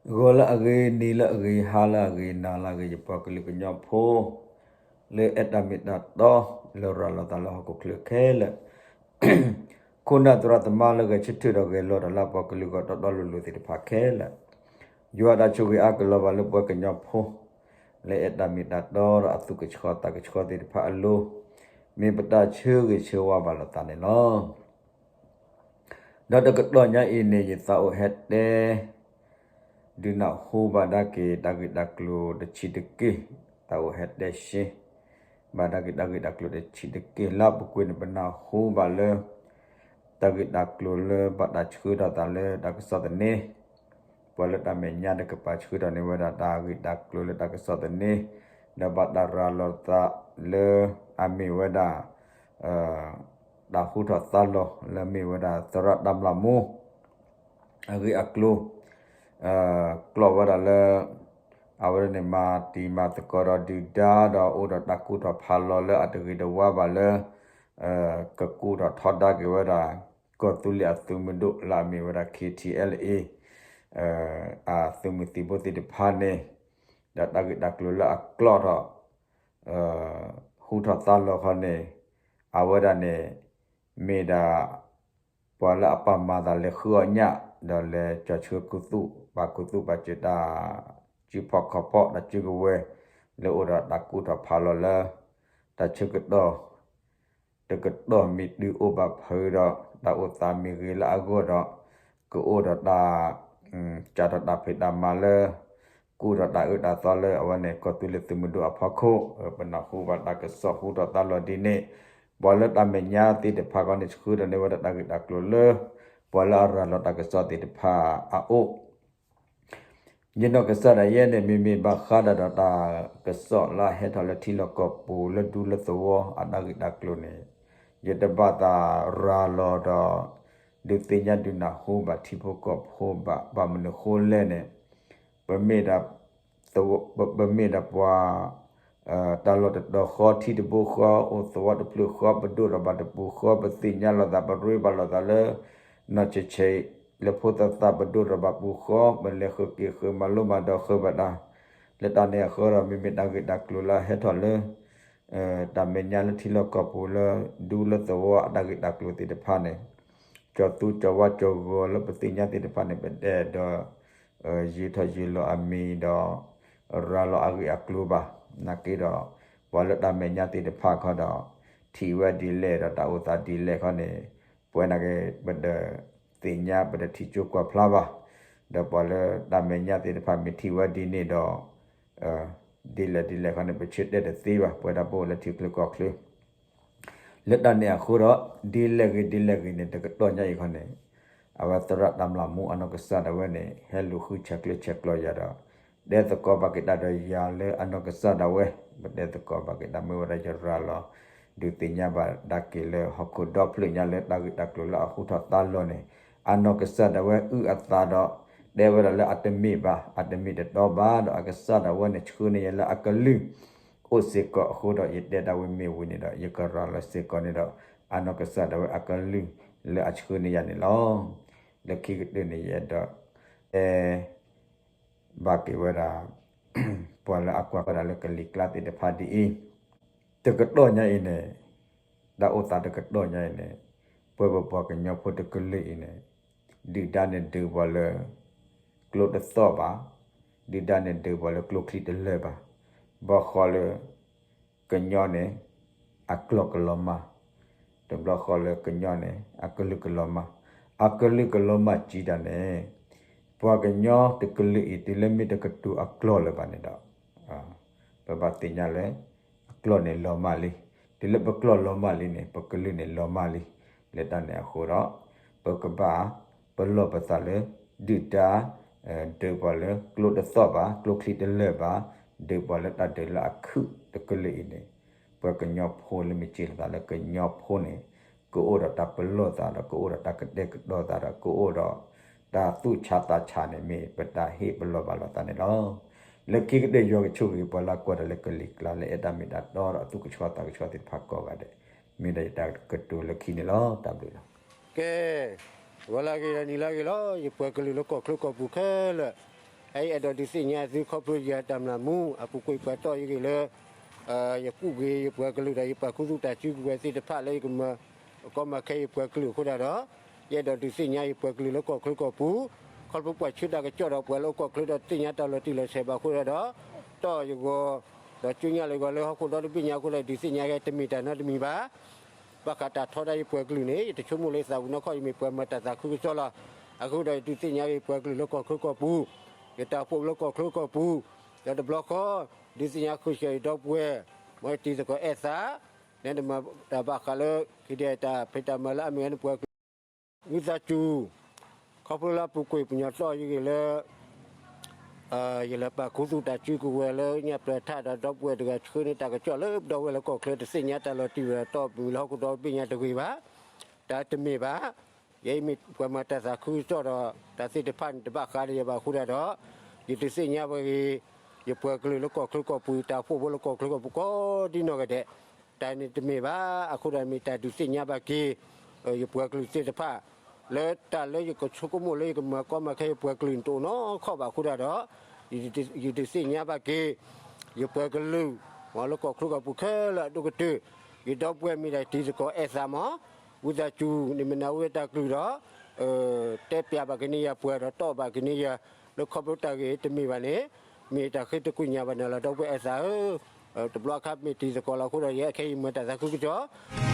ဂီၤလၢအဂ့ၤ, နံၤလၢအဂ့ၤ, ဟါလၢအဂ့ၤ, နၤလၢအဂ့ၤ, ယပှၤကလုာ်ကညီဖိ လၢအဲၣ်တၢ်မ့ၢ်တၢ်တီ လၢရၤလီၤသးလၢဟီၣ်ခိၣ်ချၢခဲလၢာ်, ခိၣ်နၢ်သရၣ်သမါလၢဂဲၤဆၢထၢၣ်ဒီးဂဲၤလိာ်တၢ်လၢပှၤကလုာ်ဂီၢ်တီတီလိၤလိၤသ့ၣ်တဖၣ်ခဲလၢာ်, ယွၤတၢ်ဆိၣ်ဂ့ၤအါကလီၤဘၣ်လၢပှၤကညီဖိ လၢအဲၣ်တၢ်မ့ၢ်တၢ်တီဒီးအသူၣ်ကဆှီသ့ၣ်တဖၣ်အလိၤ, မ့ၢ်ပတၢ်ဆၢဂ့ၤဆၢဝါဘၣ်လိာ်သးန့ၣ်လီၤ. ဒီးတကတီၢ်ညါအံၤန့ၣ် ယသးအိၣ်ဟဲတဲ ဒုးနၢ်ဟူဘၣ်ဒၣ်က့ၤတၢ်ဂ့ၢ်တၢ်ကျိၤတဆံးတက့ၢ်, သးအိၣ်ဟဲတဲရှဲ ဘၣ်ဒၣ်က့ၤတၢ်ဂ့ၢ်တၢ်ကျိၤတဆံးတက့ၢ်, လၢအပူၤကွံာ်န့ၣ် ပနၢ်ဟူဘၣ်လၢ တၢ်ဂ့ၢ်တၢ်ကျိၤလၢဘၣ်တၢ်ဆှၢထီၣ်သးလၢတၢ်ကစီၣ်သန့, ပှၤလၢတၢ်မဲာ်ညါတကပၤဆှၢထီၣ်န့ၢ်ဝဲဒၣ်တၢ်ဂ့ၢ်တၢ်ကျိၤလၢတၢ်ကစီၣ်သန့, ဒီးဘၣ်တၢ်ရၤလီၤသးလၢအမ့ၢ်ဝဲဒၣ် တၢ်ဟူထီၣ်သါလီၤလၢမ့ၢ်ဝဲဒၣ်သရၣ်တၢ်မျၢ်မူ အဂ့ၢ်အကျိၤ ကျိးဝဲဒၣ်လၢ အဝဲန့ၣ်မၤတံၤမၤသကိးဒီးဒုၣ်ဒါဒီးအိၣ်ဒီးတၢ်ကူၣ်ထီၣ်ဖးလီၤလၢအတဂ့ၤတဝါဘၣ်လၢ ကကူၣ်ထီၣ်ထီဒါက့ၤဝဲဒၣ် ကီၢ်သူလ့ၤအသုးမုၢ်ဒိၣ်လၢအမ့ၢ်ဝဲဒၣ် ခ့ထံအဲလ်အ့ အသုးမုၢ်သံၣ်ဘိသ့ၣ်တဖၣ်န့ၣ်, ဒီးတၢ်ဂ့ၢ်တၢ်ကျိၤလၢအကျိးထီၣ် ဟူထီၣ်သါလီၤခီန့ၣ်, အဝဲဒၣ်န့ၣ် မ့ၢ်ဒၣ် ပှၤလၢအပာ်မၤသးလဲၤဃုအီၣ်ညၣ် ဒီးလဲၤကၠီၤဆှၢခူသူၣ်ပာ်ခူသူၣ်ပာ်စၢၤတၢ်စုဖီၣ်ခီၣ်ဖီၣ်တၢ်စုကဝဲၤ လၢအိၣ်ဒီးတၢ်ကူၣ်ထီၣ်ဖးလီၤလၢ တၢ်ဆၢကတီၢ် တကတီၢ်မ့ၢ်တုၤအိၣ်ဘၣ်ဖုးဒီး တၢ်အိၣ်သးမ့ၢ်ဂ့ၤလၢအဂီၢ်ဒီး ကအိၣ်ဒီးတၢ် ကၢ်ထီၣ်တၢ်ဖံးတၢ်မၤလၢ ကူၣ်ထီၣ်တၢ်အၢတၢ်သီလၢအဝဲန့ၣ် ကီၢ်သူလ့ၤသုးမုၢ်ဒိၣ်အဖီခိၣ်, ပနၢ်ဟူဘၣ်တၢ်ကစီၣ်ဟူထီၣ်သါလီၤဒ်န့ၣ်, ပှၤလၢတၢ်မဲာ်ညါသ့ၣ်တဖၣ်ခီန့ၣ် ဆှၢထီၣ်န့ၢ်ဝဲဒၣ်တၢ်ဂ့ၢ်တၢ်ကျိၤလၢ ပှၤလၢအရၤလီၤတၢ်ကစီၣ်သ့ၣ်တဖၣ်အအိၣ် ယနီၢ်ကစၢ်ဒၣ်ယဲန့ၣ် မ့မ့ၢ်ဘၣ်ဃးဒၣ်ဒီးတၢ်ကစီၣ်လၢအဟဲထီၣ်လၢထံလီၢ်ကီၢ်ပူၤလၢဒူလၢသဝီအတၢ်ဂ့ၢ်တၢ်ကျိၤန့ၣ်, ယတဘၣ်သးရၤလီၤဒီး ဒုးသ့ၣ်ညါဒုးနၢ်ဟူဘၣ်ထံဖိကီၢ်ဖိဘၣ်, ဘၣ်မနုၤဃိလဲၣ်န့ၣ်, ပမ့ၢ်ဒၣ် ပမ့ၢ်ဒၣ်ပှၤ တၢ်လီၢ်တတီၤဃီ ထံတဘိဃီ အိၣ်သဝီတဖျၢၣ်ဃီ ပဒိၣ်ထီၣ်ဘၣ်တပူၤဃီ ပသ့ၣ်ညါလိာ်သး ပရ့ဘၣ်လိာ်သးလၢ နီၢ်ဆဲးဆဲး လၢဖိသၣ်သၣ် ပဒိၣ်ထီၣ်ဘၣ်ပူၤဃီ ပလဲၤဃုာ်က့ၤဃုာ် မၤလိမၤဒိးဃုာ်ဘၣ်တၢ်, လၢတၢ်န့ၣ်အဃိဒီး မ့မ့ၢ်တၢ်ဂ့ၢ်တၢ်ကျိၤလၢအဟဲထီၣ်လၢ တၢ်မဲာ်ညါလၢထံလီၢ်ကီၢ်ပူၤလၢ ဒူလၢသဝီအတၢ်ဂ့ၢ်တၢ်ကျိၤသ့ၣ်တဖၣ်န့ၣ်, ကၠီၤသူကၠီၤဝါကၠီၤဂီၤလၢပသ့ၣ်ညါသ့ၣ်တဖၣ်န့ၣ် ပတအဲၣ်ဒိး ယံာ်ထီၣ်ယံာ်လီၤအမံၤဒီး ရၤလီၤအဂ့ၢ်အကျိၤဘၣ်. နာ်က့ဒီး ပှၤလၢတၢ်မဲာ်ညါသ့ၣ်တဖၣ်ခီဒီး ထံၣ်ဝဲဒ်လဲၣ်ဒီးတၢ်အိၣ်သးဒ်လဲၣ်ခီန့ၣ်, ပဝဲနာ်က့ ပတသ့ၣ်ညါ ပတထံၣ်ကၠိကွၢ်ဖျါဘၣ်. ဒီးပှၤလၢတၢ်မဲာ်ညါသ့ၣ်တဖၣ်မ့ၢ်ထံၣ်ဝဲဒ်န့ၣ်ဒီး ဒ်လဲၣ်ဒ်လဲၣ်ခီန့ၣ် ပဆၢတဲာ်တသ့ဘၣ် ပဝဲဒၣ်ပအိၣ်လၢထံချၢကီၢ်ချၢ လၢတၢ်န့ၣ်အဃိဒီး ဒ်လဲၣ်ဂ့ၤဒ်လဲၣ်ဂ့ၤန့ၣ် တကတီၢ်ညါအံၤခီန့ၣ်, အဝဲသရၣ်တၢ်မျၢ်မူအနီၢ်ကစၢ်ဒၣ်ဝဲန့ၣ် ဟဲလူၤဃုဆဲးကျၢဆဲးကျိးယၤဒီး တဲသကိးဘၣ်က့ၤတၢ်ဒီးယၤလၢအနီၢ်ကစၢ်ဒၣ်ဝဲ, ပတဲသကိးဘၣ်က့ၤတၢ်မ့ၢ်ဝဲဒၣ်ယရၤလီၤ ဒုးသ့ၣ်ညါဘၣ်ဒၣ်က့ၤလၢဟီၣ်ခိၣ်ဒီဖျၢၣ်ညါလၢတၢ်ဂ့ၢ်တၢ်ကျိၤလၢအဟူထီၣ်သါလီၤန့ၣ်, အနီၢ်ကစၢ်ဒၣ်ဝဲအုၣ်အသးဒီး တဲဝဲဒၣ်လၢအတမ့ၢ်ဘၣ် အတမ့ၢ်တတီဘၣ်ဒီး အကစၢ်ဒၣ်ဝဲန့ၣ်ဆှၢန့ၢ်ယၤလၢအကလုၢ် အိၣ်စ့ၢ်ကီးအဃိဒီး ယတဲဒၣ်ဝဲမ့ၢ်ဝံၤန့ၣ်ဒီး ယကရၤလီၤစ့ၢ်ကီးန့ၣ်ဒီး အနီၢ်ကစၢ်ဒၣ်ဝဲအကလုၢ်လၢအဆှၢန့ၢ်ယၤန့ၣ်လီၤ. လၢခံကတၢၢ်န့ၣ် ယအဲၣ်ဒိး တဲ ဘၣ်က့ၤဝဲဒၣ် ပှၤလၢအကွၢ်ဝဲဒၣ်လၢကလံၤကျါသ့ၣ်တဖၣ်ဒ်အံၤ, တကတီၢ်ညါအံၤန့ၣ်, တၢ်အိၣ်သးတကတီၢ်ညါအံၤန့ၣ်, ပဝဲပပှၤကညီဖိတကလုာ်အံၤန့ၣ်, ဒုၣ်ဒါန့ၣ်ဒုးပှၤလၢ ကျိတသီၣ်ဘၣ်, ဒုၣ်ဒါန့ၣ်ဒုးပှၤလၢကျိချံတလၢာ်ဘၣ်, ဘၣ်ဃီလၢ ကညီန့ၣ် အကျိာ်ကလီၤမၢ်, တဘျီဃီလၢကညီန့ၣ် အကလုၢ်ကလီၤမၢ်, အကလုၢ်ကလီၤမၢ်စံးတၢ်န့ၣ်, ပှၤကညီတကလုာ်အံၤ တုၤလၢမ့ၢ်တကတိၤအကျိာ်လၢၤဘၣ်န့ၣ်ဒီး, ပဘၣ်သ့ၣ်ညါလၢ အကျိာ်န့ၣ်လီၤမၢ်လံ, တုၤလၢပကျိာ်လီၤမၢ်လံန့ၣ် ပကလုာ်န့ၣ်လီၤမၢ်လံ, လၢတၢ်န့ၣ်အဃိဒီး, ပကဘၣ် ပလီၢ်ပသးလၢ ဒုၣ်ဒါ ဒုးပှၤလၢကျိတသီၣ်ဘၣ် ကျိချံတလၢာ်ဘၣ်, ဒုးပှၤလၢတၢ်ဒုးလၢအခုၣ်တကလုာ်အံၤန့ၣ်, ပှၤကညီဖိလၢမ့ၢ်စံးလီၤသးလၢကညီဖိန့ၣ်, ကအိၣ်ဒီးတၢ်ပလီၢ်သးဒီး ကအိၣ်ဒီးတၢ်ကတဲာ်ကတီၤသးဒီး ကအိၣ်ဒီး တၢ်သူၣ်ဆါသးဆါန့ၣ်မ့ၢ်ပတၢ်ဟ့ၣ်ပလီၢ်ဘၣ်လိာ်သးန့ၣ်လီၤ. လၢခံကတၢၢ်ယွၤကဆိၣ်ဂ့ၤပှၤလၢကွၢ်တၢ်လၢကလံၤကျါ လၢအဲၣ်တၢ်မ့ၢ်တၢ်တီဒီးအသူၣ်ကဆှီသးကဆှီသ့ၣ်တဖၣ်ကိးဂၤဒဲး, မ့ၢ်ဒၣ်ယတၢ်ကတိၤလၢခံန့ၣ်လီၤ. တၢ်ဘျုးလီၤ. ကဲ, ဂီၤလၢအဂ့ၤဒီးနံၤလၢအဂ့ၤလီၤ. ယပှၤကလုာ်လၢကီၢ်ချၢကီၢ်ပူၤခဲလၢာ်, ဖဲယအဲၣ်ဒိးဒုးသ့ၣ်ညါသုခီဖျိယတၢ်မျၢ်မူ အပူၤကွံာ်ပှၤတီၢ်ယဂ့ၢ်လၢ ယကူၣ်က့ၤယပှၤကလုာ်ဒီးယပာ်ခူသူၣ်တၢ်စုကဝဲၤသ့ၣ်တဖၣ်လၢယကမၤ ကီမၤခဲယပှၤကလုာ်အဃိသတးဒီး ယအဲၣ်ဒိးဒုးသ့ၣ်ညါယပှၤကလုာ်လၢကီၢ်ချၢကီၢ်ပူၤ ခီဖျိပှၤဆှၢတၢ်ကစီၣ်ဒီးပှၤလၢကီၢ်ချၢဒီးတသ့ၣ်ညါတၢ်လီၤတံၢ်လီၤဆဲးဘၣ်အဃိသတးဒီး တီၢ်ယဂီၢ် ဒီးကၠိညါလၢယဂီၢ်လၢဟီၣ်ခိၣ်ဒီတဘ့ၣ်ညါအဃိသတး ယဒုးသ့ၣ်ညါက့ၤတမ့ၢ်တၢ်နီတမံၤဘၣ် ဘၣ်ဃးတၢ်ထီဒါယပှၤကလုာ်န့ၣ် ယတဆိကမိၣ်လၢယသးပူၤနီၢ်ခီ ယမ့ၢ်ပှၤမၤတၢ်သးခုကစီၣ်လီၤ. အဃိဒီးယဒုးသ့ၣ်ညါက့ၤယပှၤကလုာ်လၢကီၢ်ချၢကီၢ်ပူၤ ယတၢ်အိၣ်ဖှိၣ်လၢကီၢ်ချၢကီၢ်ပူၤ ဒီးတဘျီဃီ ဒုးသ့ၣ်ညါဃုာ်ဆၢယဒီပုၢ်ဝဲၢ် မ်ယတံၤသကိးအဲၣ်သး နဲနမၤတၢ်ဘၣ်ဃးလၢ ကဒဲတၢ်ဖံးတၢ်မၤလၢအမ့ၢ်ဝဲနပှၤကလုာ် ဝံသးစူၤ ခီဖျိလၢအပူၤကွံာ်ပညီတီၢ်ယဂ့ၢ်လၢ ယလဲၤပာ်ခူသူၣ်တၢ်စုကဝဲၤလၢညါပျၢၤထးဒီးဒီပုၢ်ဝဲၢ်တဂၤဆှၢန့ၢ်တၢ်ကစီၣ်လၢပဒီပုၢ်ဝဲၢ်လၢကီၢ်ချၢတသ့ၣ်ညါတၢ်လီၤတံၢ်လီၤဆဲးတီၢ်မုၢ်လၢဟီၣ်ခိၣ်ဒီတဘ့ၣ်ညါတဂ့ၤဘၣ်. တၢ်တမ့ၢ်ဘၣ်. ယဲအံၤမ့ၢ်ပှၤမၤတၢ်သးခုကစီၣ်ဒီး တၢ်သ့ၣ်တဖၣ်န့ၣ်တဘၣ်ဃးဒီးယဘၣ်အဃိသတးဒီး ယဒုးသ့ၣ်ညါဘၣ်က့ၤ ယပှၤကလုာ်လၢကီၢ်ချၢကီၢ်ပူၤ တၢ်အိၣ်ဖှိၣ်ဖိလၢကီၢ်ချၢကီၢ်ပူၤကိးဒ်နီၢ်ဂၤဒဲး တၢ်န့ၣ်တမ့ၢ်ဘၣ်. အဃိဒီးမ့ၢ်တၢ်ဒုးသ့ၣ်ညါဘၣ်က့ၤ ယပှၤကလုာ်သ့ၣ်တဖၣ် လၢတၢ်လၢယကဆိကမိၣ်လၢယကမၤကီမၤခဲယပှၤကလုာ်န့ၣ်တအိၣ်နီၢ်ခီဘၣ်အဃိသတးဒီး ယဒုးသ့ၣ်ညါဘၣ်က့ၤ ယပှၤကလုာ် လၢကီၢ်ချၢကီၢ်ပူၤခဲလၢာ်အဒိၣ်ကတၢၢ် ယဒီပုၢ်ဝဲၢ်မ့ၢ်ဒၣ်တံၤသကိးအဲၣ်သးမး ဝံသးစူၤ နမ့ၢ်နၢ်ဟူဝဲတၢ်ကလုၢ်ဒီး တဲပျးဘၣ်က့ၤန့ၢ်ယၤပှၤဒီးတီၢ်ဘၣ်က့ၤန့ၢ်ယၤ လၢခီဖျိတၢ်ဂ့ၢ်တမ့ၢ်ဘၣ်န့ၣ် မ့ၢ်တၢ်ဃ့တကွံာ်ညါဘၣ်နၤလီၤ ဒီပုၢ်ဝဲၢ်အဲၣ်သးဧၢ. တဘျီအခါမ့ၢ်တံၤသကိးလီၤအဃိဒီး ယဲခဲအံၤမၤတၢ်သးခုကစီၣ်